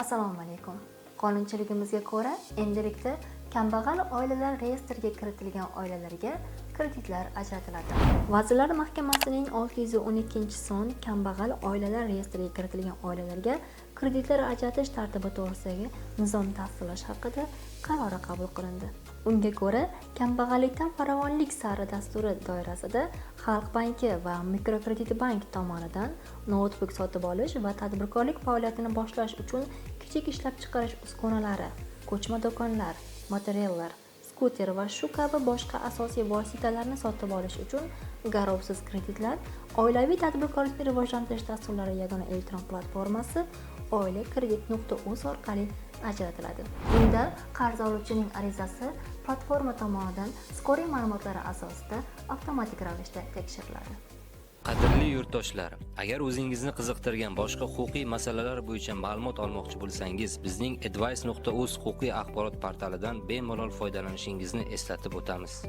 Assalomu alaykum. Qonunchiligimizga ko'ra, endilikda kambag'al oilalar reyestrga kiritilgan oilalarga kreditlar ajratiladi. Vazirlar Mahkamasining 612-son "Kambag'al oilalar reyestriga kiritilgan oilalarga kreditlar ajratish tartibi to'g'risidagi nizom tasdiqlash haqida" qarori qabul qilindi. Unga ko'ra, "Kambag'allikdan farovonlik sari" dasturi doirasida Xalq banki va Mikrokredit bank tomonidan noutbuk sotib olish va tadbirkorlik faoliyatini boshlash uchun kichik ishlab chiqarish uskunalari, ko'chma do'konlar, materiallar, skuter va shu kabi boshqa asosiy vositalarni sotib olish uchun garovsiz kreditlar oilaviy tadbirkorlikni rivojlantirish dasturlari yagona elektron platformasi oilakredit.uz orqali ajratiladi. Bunda qarz oluvchining arizasi platforma tomonidan skoring ma'lumotlari asosida avtomatik ravishda tekshiriladi. Qadrli yurtdoshlar, agar o'zingizni qiziqtirgan boshqa huquqiy masalalar bo'yicha ma'lumot olmoqchi bo'lsangiz, bizning advice.uz huquqiy axborot portalidan bemalol foydalanishingizni eslatib o'tamiz.